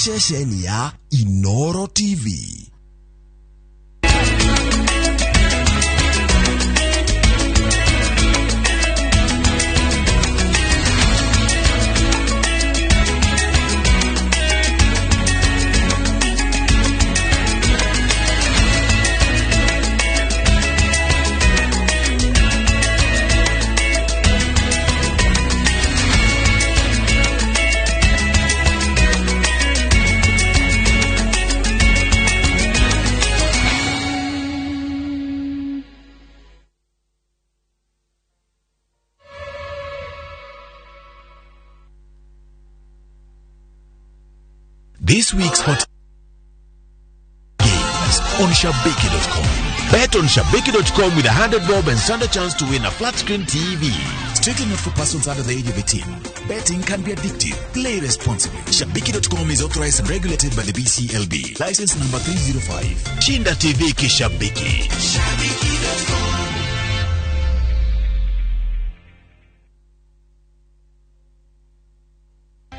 Ceceni ya Inoro TV. This week's hot games on Shabiki.com. Bet on Shabiki.com with 100 bob and stand a chance to win a flat screen TV. Strictly not for persons under the age of 18. Betting can be addictive. Play responsibly. Shabiki.com is authorized and regulated by the BCLB. License number 305. Shinda TV kishabiki.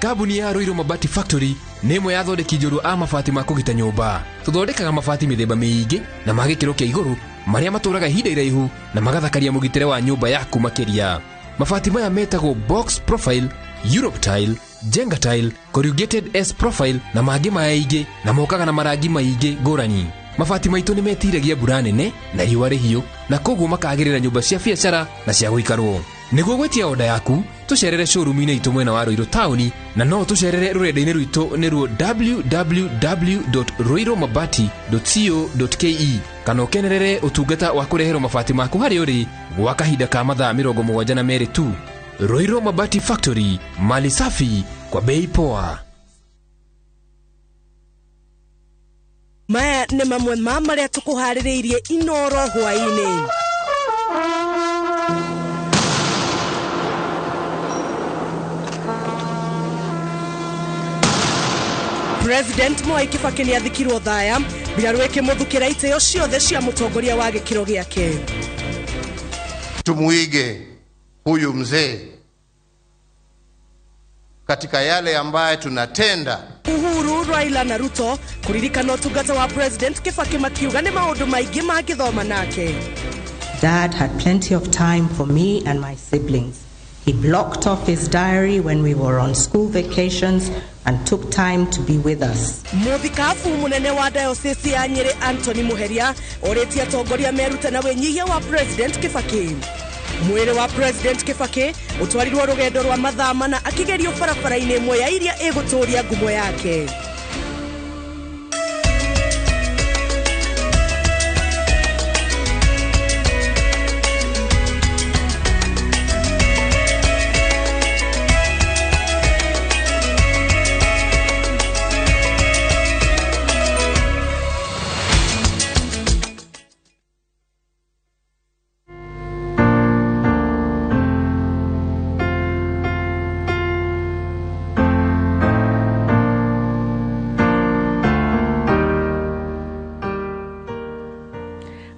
Kambuni ya Ruiru Mabati Factory nĩ ĩmwe ya athondeki njorua a mabati ma kũgita nyũmba. Tũthondekaga mabati mĩthemba mĩingĩ na ma gĩkĩro kĩa igũrũ marĩa matũraga ihinda iraihu na magathakaria mũgitĩre wa nyũmba yaku makĩria. Mabati maya metagwo box profile, Europe tile, Jenga tile, corrugated S profile na mangĩ maingĩ na mokaga na marangi maingĩ ngũrani. Mabati maitũ nĩ metiragia mbura nene na riũa rĩhiũ na koguo makagĩrĩra nyũmba cia biacara na cia gũikarwo. Nĩguo gwĩtia oda yaku tũcerere showroom-inĩ itũ mwena wa Ruiru taũni na no tũcerere rũrenda-inĩ rwitũ nĩruo www.ruirumabati.co.ke kana ũkenerere ũtungata wa kũreherwo mabati maku harĩa ũrĩ gwa kahinda ka mathaa 72 tu. Ruiru Mabati Factory, mali safi kwa bei poa. Maya nĩ mamwe ma marĩa tũkũharĩrĩirie Inoro hwaĩ-inĩ. President Mwai Kibaki nĩ athikirwo Thaya, mbirarũ ĩkĩmũthukĩra itĩo ciothe cia mũtongoria wa gĩkĩro gĩake. Tumuige huyu mzee katika yale ambayo tunatenda. Uhuru, Raila na Ruto kũririkana ũtungata wa President Kibaki makiuga nĩ maũndũ maingĩ mangĩthoma nake. Dad had plenty of time for me and my siblings. He blocked off his diary when we were on school vacations and took time to be with us. Mũthikabu mũnene wa diocese ya Nyĩrĩ Anthony Muheria orĩtie atongoria merute na wĩnyihia wa President Kibaki. Mwĩrĩ wa President Kibaki ũtwarirwo rũgendo rwa mathaa mana akĩgerio barabara-inĩ ĩmwe ya iria ĩgũtũria ngumo yake.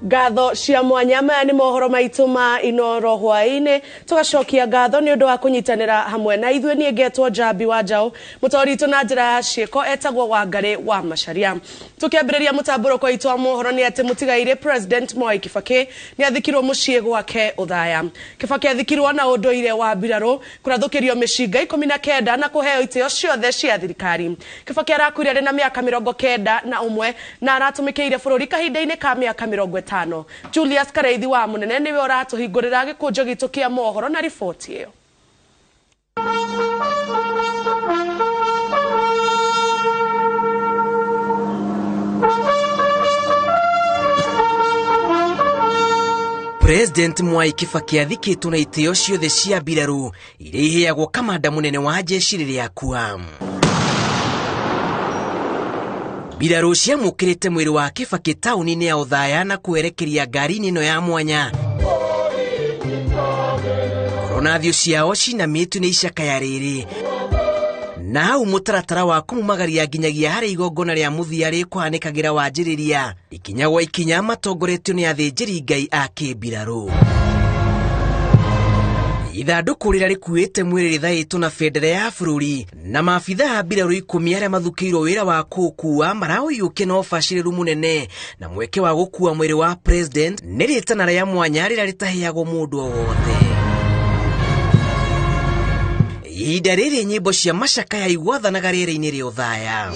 Ngatho cia mwanya. Maya nĩ mohoro maitũ ma Inoro hwaĩ-inĩ. Tũgacokia ngatho nĩ ũndũ wa kũnyitanĩra hamwe na ithuĩ. Niĩ ngetwo Njambi wa Njaũ, mũtwari witũ na njĩra ya ciĩko etagwo Wangarĩ wa Macharia. Tũkĩambĩrĩria mũtambũrũko witũ wa mohoro nĩ atĩ mũtigairĩ President Mwai Kibaki nĩ athikirwo mũciĩ gwake Othaya. Kibaki athikirwo na ũndũire wa mbirarũ kũrathũkĩrio mĩcinga 19 na kũheo itĩo ciothe cia thirikari. Kibaki arakuire arĩ na mĩaka 91 na aratũmĩkĩire bũrũri kahinda-inĩ ka mĩaka 50. Julius Kareithi wa Munene niwe ũratũhingũrĩra gĩkũnjo gitũ kĩa mohoro na riboti ĩyo. President Mwai Kibaki athikĩtwo na itĩo ciothe cia mbirarũ iria iheagwo kamanda mũnene wa jeshi rĩrĩa akua. Mbirarũ ciamũkĩrĩte mwĩrĩ wa Kibaki taũni-inĩ ya Othaya na kwerekeria ngari-inĩ ĩno ya mwanya. Korona thiũ ciao cinamĩtio nĩ icakaya rĩrĩ. Na hau mũtaratara wa kũmumagaria nginyagia harĩa igongona rĩa mũthia rĩkũhanĩkagĩra wanjĩrĩria ikinya gwa ikinya matongoretio nĩ athĩnjĩri Ngai a kĩmbirarũ. Ithandũkũ rĩrĩa rĩkuĩte mwĩrĩ rĩthaĩtwo na bendera ya bũrũri na maabithaa a mbirarũ 10 arĩa mathukĩirwo wĩra wa kũũkua maraũiyũkia na ũbacĩrĩru mũnene na mweke wa gũkua mwĩrĩ wa president nĩ rĩtana rĩa mwanya rĩrĩa rĩtaheagwo mũndũ o wothe. Ihinda rĩrĩ nyĩmbo cia macakaya igwathanaga rĩera-inĩ rĩa ũthaya.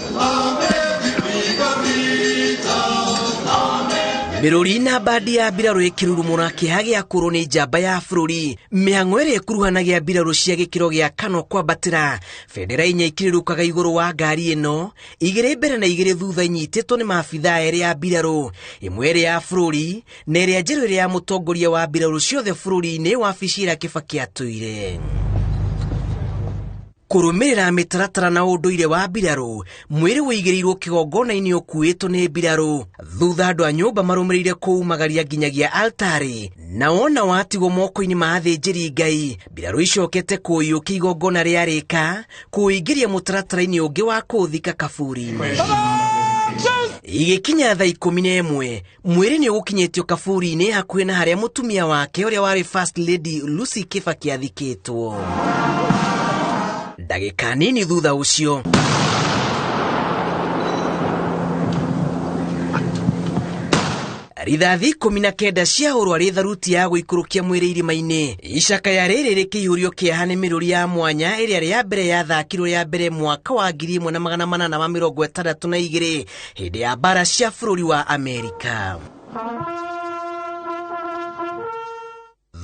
Mĩrũri na mbandi ya mbirarũ ĩkĩrurumũra kĩeha gĩa kũrwo nĩ njamba ya bũrũri. Mĩhang'o ĩrĩa ĩkuruhanagia mbirarũ cia gĩkĩro gĩa kana kwambatĩra. Bendera inya ikĩrĩrũkaga igũrũ wa ngari ĩno, 2 mbere na 2 thutha inyitĩtwo nĩ maabithaa erĩ a mbirarũ, ĩmwe ĩrĩ ya bũrũri na ĩrĩa njerũ ĩrĩ ya mũtongoria wa mbirarũ ciothe bũrũri-inĩ wabici ĩrĩa Kibaki atũire. Kũrũmĩrĩra mĩtaratara na ũndũire wa mbirarũ, mwĩrĩ wĩigĩrĩirwo kĩgongona-inĩ ũkuĩtwo nĩ mbirarũ. Thutha andũ a nyũmba marũmĩrĩire kũumagaria nginyagia altari, na wona watigwo moko-inĩ ma athĩnjĩri Ngai, mbirarũ icokete kũũiyũkia igongona rĩarĩka, kũũingĩria mũtaratara-inĩ ũngĩ wa kũũthika kaburi-inĩ. Igĩkinya thaa 11, mwĩrĩ nĩ ũgũkinyĩtio kaburi-inĩ hakuhĩ na harĩa mũtumia wake ũrĩa warĩ First Lady Lucy Kibaki athikĩtwo. Ndagĩka nini thutha ũcio, rithathi 19 ciahũrwo arĩ tharuti ya gũikũrũkia mwĩrĩ irima-inĩ. Icakaya rĩrĩ rĩkĩihũrio kĩeha nĩ mĩrũri ya mwanya ĩrĩa rĩa mbere yathakirwo ya mbere mwaka wa 1862 hĩndĩ ya mbara cia bũrũri wa Amerika.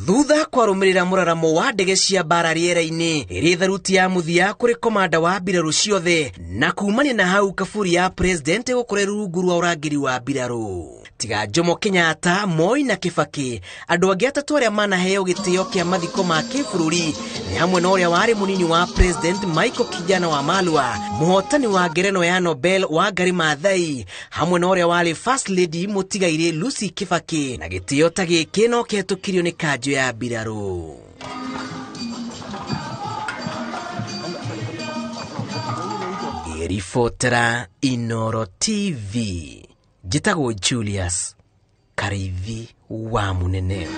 Thutha kwarũmĩrĩra mũraramo wa ndege cia mbara rĩera-inĩ ĩrĩ tharuti ya mũthia kũrĩ komanda wa mbirarũ ciothe, na kumania na hau kaburi ya president ĩgũkorwo rungu rwa ũrangĩri wa mbirarũ. Tiga Jomo Kenyatta, Moi na Kibaki, andũ angĩ atatũ arĩa manaheo gĩtĩo kĩa mathiko ma kĩbũrũri nĩ hamwe na ũrĩa warĩ mũnini wa president Michael Kijana wa Malwa, mũhotani wa ngerenwa ya Nobel Wangari Maathai, hamwe na ũrĩa warĩ First Lady mũtigairĩ Lucy Kibaki, na gĩtĩo ta gĩkĩ no kĩhetũkirio nĩ kanjũ ya mbirarũ. Ribotera Inoro TV, njĩtagwo Julius Kariithi wa Munene.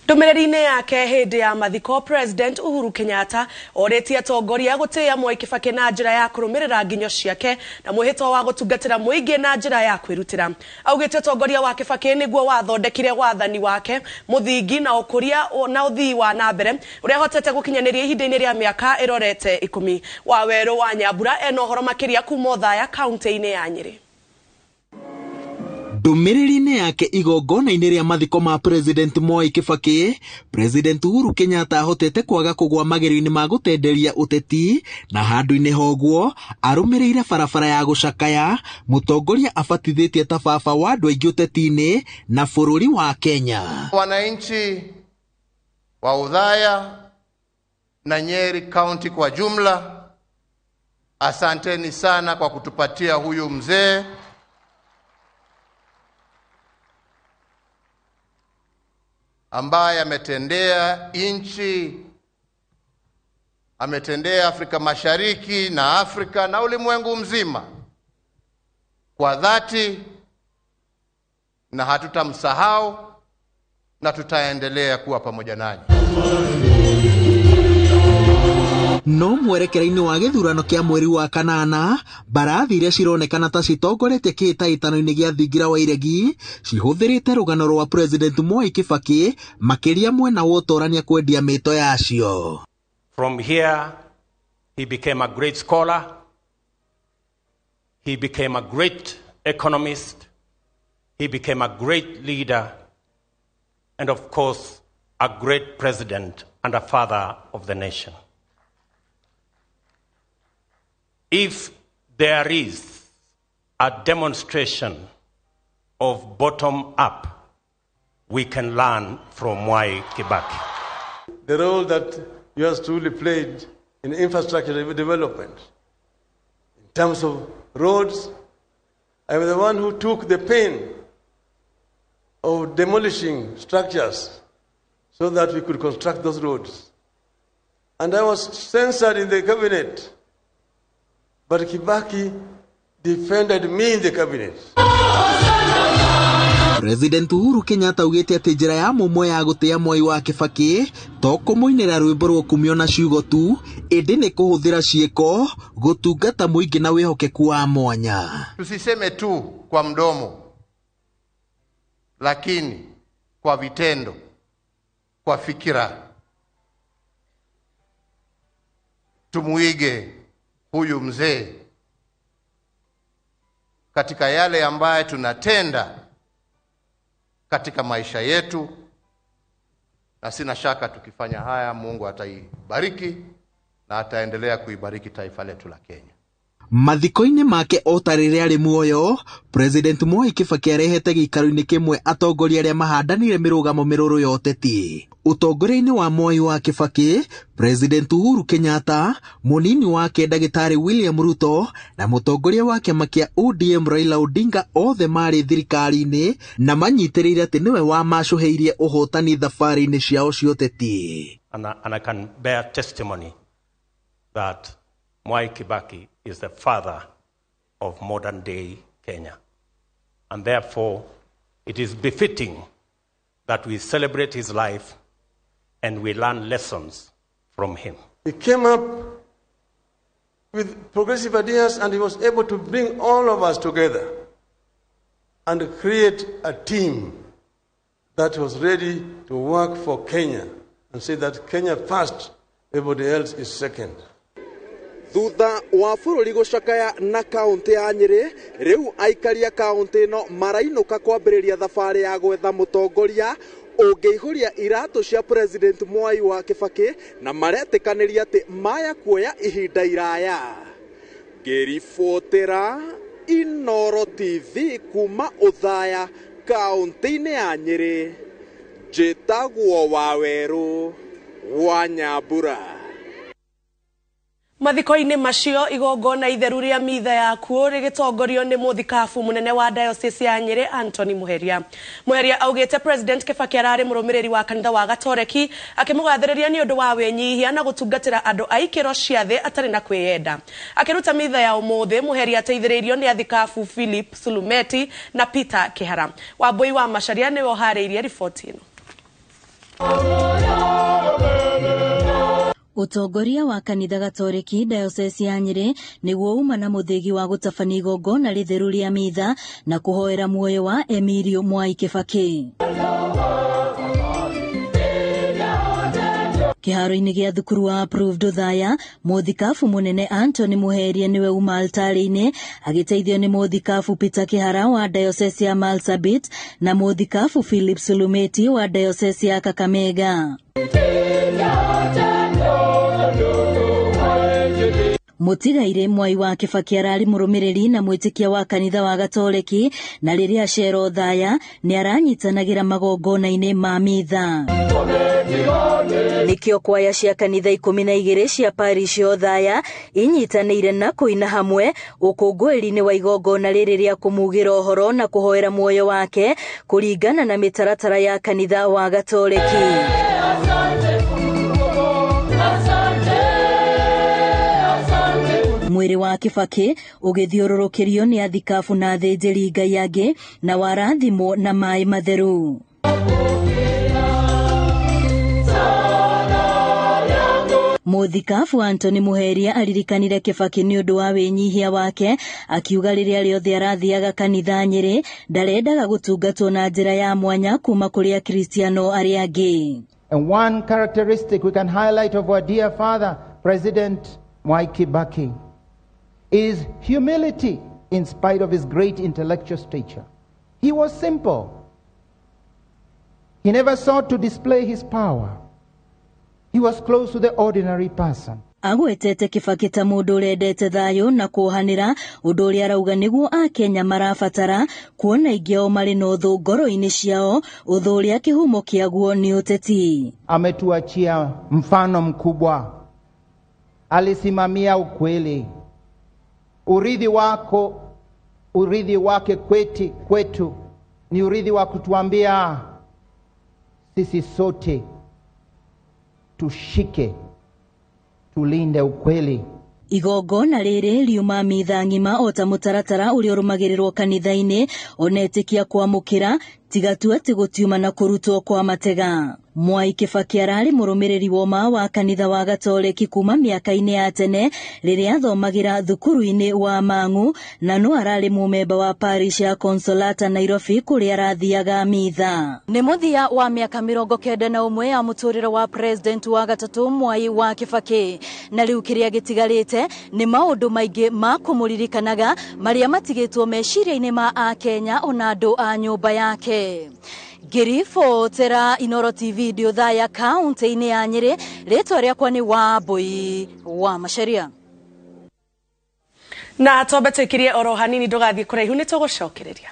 Ndũmĩrĩri-inĩ yake hĩndĩ ya mathiko, President Uhuru Kenyatta orĩtie atongoria gũtĩĩa Mwai Kibaki na njĩra ya kũrũmĩrĩra nginyo ciake na mwĩhĩtwa wa gũtungatĩra mũingĩ na njĩra ya kwĩrutĩra. Augĩte ũtongoria wa Kibaki nĩguo wathondekire wathani wake mũthingi na ũkũria na ũthii wa na mbere ũrĩa ahotete gũkinyanĩria ihinda-inĩ rĩa mĩaka ĩrorete 10. Wawerũ wa Nyambura ena ũhoro makĩria kuma Othaya kaunti-inĩ ya Nyĩrĩ. Ndũmĩrĩri-inĩ yake igongona-inĩ rĩa mathiko ma President Mwai Kibaki, President Uhuru Kenyatta ahotete kwaga kũgwa magerio-inĩ ma gũtenderia ũteti na handũ-inĩ hoguo arũmĩrĩire barabara ya gũcakaya mũtongoria abatithĩtie ta baba wa andũ aingĩ ũteti-inĩ na bũrũri wa Kenya. Wananchi wa Othaya na Nyeri County kwa jumla, asanteni sana kwa kutupatia huyu mzee. Ambaye ametendea nchi, ametendea Afrika Mashariki na Afrika na ulimwengu mzima kwa dhati, na hatutamsahau na tutaendelea kuwa pamoja nanyi. No mwerekera-inĩ wa gĩthurano kĩa mweri wa kanana, mbarathi iria cironekana ta citongoretie kĩhĩtahĩtano-inĩ gĩa thingira wa iregi cihũthĩrĩte rũgano rwa President Mwai Kibaki makĩria mwena wa ũtorania kwendia mĩto yacio. From here he became a great scholar, he became a great economist, he became a great leader, and of course a great president and a father of the nation. If there is a demonstration of bottom up, we can learn from Mwai Kibaki. The role that yours truly played in infrastructure development, in terms of roads, I am the one who took the pain of demolishing structures so that we could construct those roads. And I was censored in the cabinet. But Kibaki defended me in the cabinet. President Uhuru Kenyatta augĩte atĩ njĩra ya mũmwe ya gũtĩa Mwai wa Kibaki to kũmũinĩra rwĩmbo rwa na ciugo tu, ĩndĩ nĩ kũhũthĩra ciĩko gũtungata mũingĩ na wĩhokeku wa mwanya. Tusiseme tu kwa mdomo, lakini kwa vitendo, kwa fikira. Tumuige huyu mzee katika yale ambaye tunatenda katika maisha yetu, na sina shaka tukifanya haya Mungu ataibariki na ataendelea kuibariki taifa letu la Kenya. Mathiko-inĩ make o ta rĩrĩa arĩ muoyo, President Mwai Kibaki arehete gĩikaro-inĩ kĩmwe atongoria arĩa mahandanire mĩrũgamo mĩrũrũ ya ũteti. Ũtongoria-inĩ wa Mwai wa Kibaki, President Uhuru Kenyatta, mũnini wake ndagĩtarĩ William Ruto na mũtongoria wa kĩama kĩa ODM Raila Odinga othe marĩ thirikari-inĩ na manyitĩrĩire atĩ nĩwe wamacũhĩirie ũhotani thabarĩ-inĩ ciao cia ũteti. And I can bear testimony that Mwai Kibaki is the father of modern day Kenya. And therefore, it is befitting that we celebrate his life and we learn lessons from him. He came up with progressive ideas and he was able to bring all of us together and create a team that was ready to work for Kenya and say that Kenya first, everybody else is second. Thutha wa bũrũri gũcakaya na kaunti ya Nyĩrĩ, rĩu aikari a kaunti ĩno marainũka kwambĩrĩria thabarĩ ya gwetha mũtongoria ũngĩihũria iratũ cia President Mwai wa Kibaki na maretĩkanĩria atĩ maya kuoya ihinda iraya. Ngĩribotera Inooro TV kuma Othaya kaunti-inĩ ya Nyĩrĩ, njĩtagwo Wawerũ wa Nyambura. Mathiko-inĩ macio igongona itheru rĩa mitha ya kuo rĩgĩtongorio nĩ mũthikabu mũnene wa diocese ya Nyĩrĩ Anthony Muheria. Muheria augĩte President Kibaki ararĩ mũrũmĩrĩri wa kanitha wa Gatoreki akĩmũgathĩrĩria nĩ ũndũ wa wĩnyihia na gũtungatĩra andũ a ikĩro cia thĩ atarĩ na kwĩyenda. Akĩruta mitha ya ũmũthĩ, Muheria ateithĩrĩirio nĩ athikabu Philip Sulumeti na Peter Kihara. Wambui wa Macharia nĩwe ũharĩirie riboti ĩno. Ũtongoria wa kanitha Gatoreki diocese ya Nyĩrĩ nĩguo uma na mũthĩgi wa gũtabania igongona rĩtheru rĩa mitha na kũhoera muoyo wa Emilio Mwai Kibaki. Kĩharo-inĩ gĩa thukuru wa Approved Othaya, mũthikabu mũnene Anthony Muheria nĩwe uma altarĩ-inĩ agĩteithio nĩ mũthikabu Peter Kihara wa diocese ya Marsabit na mũthikabu Philip Sulumeti wa diocese ya Kakamega. Mũtigairĩ Mwai wa Kibaki ararĩ mũrũmĩrĩri na mwĩtĩkia wa kanitha wa Gatoreki na rĩrĩa acera Othaya nĩ aranyitanagĩra magongona-inĩ ma mitha. Nĩkĩo kwaya cia kanitha 12 cia parish ya Othaya inyitanĩire na kũina hamwe ũkũngũĩri-inĩ wa igongona rĩrĩ rĩa kũmugĩra ũhoro na kũhoera muoyo wake kũringana na mĩtaratara ya kanitha wa Gatoreki. Mwĩrĩ wa Kibaki ũgĩthiũrũrũkĩrio nĩ athikabu na athĩnjĩri Ngai angĩ na warathimwo na maĩ matheru. Mũthikabu Anthony Muheria aririkanire Kibaki nĩ ũndũ wa wĩnyihia wake akiuga rĩrĩa rĩothe arathiaga kanitha Nyĩrĩ ndarendaga gũtungatwo na njĩra ya mwanya kuma kũrĩ Akristiano arĩa angĩ. And one characteristic we can highlight of our dear father, President Mwai Kibaki, is humility in spite of his great intellectual stature. He was simple. He never sought to display his power. He was close to the ordinary person. Agwetete Kibaki ta mũndũ ũrendete thayũ na kuohanĩra, ũndũ ũrĩa arauga nĩguo Akenya marabatara kuona aingĩ ao marĩ na ũthũ ngoro-inĩ ciao, ũthũ ũrĩa kĩhumo kĩaguo nĩ ũteti. Ametuachia mfano mkubwa. Alisimamia ukweli. Urithi wako, urithi wake kwetu ni urithi wa kutuambia sisi sote tushike, tulinde ukweli. Igongona rĩrĩ riuma mitha ng'ima o ta mũtaratara ũrĩa ũrũmagĩrĩrwo kanitha-inĩ ona etĩkia kwamũkĩra tiga tu atĩ gũtiuma na kũrutwo kwa matega. Mwai Kibaki ararĩ mũrũmĩrĩri woma wa kanitha wa Gatoreki kuma mĩaka-inĩ ya tene rĩrĩa athomagĩra thukuru-inĩ wa Mang'u na no ararĩ mũmemba wa parish ya Consolata Nairobi kũrĩa arathiaga mitha. Nĩ mũthia wa mĩaka 91 ya mũtũrĩre wa president wa gatatũ Mwai wa Kibaki na rĩu kĩrĩa gĩtigarĩte nĩ maũndũ maingĩ ma kũmũririkanaga marĩa matigĩtwo meciria-inĩ ma akenya ona andũ a nyũmba yake. Ngĩribotera Inoro TV ndĩ Othaya kaunti-inĩ ya Nyĩrĩ, rĩtwa rĩakwa nĩ Wambui wa Macharia. Na twambe tũikirie oro hanini, ndũgathiĩ kũraihu, nĩ tũgũcokereria.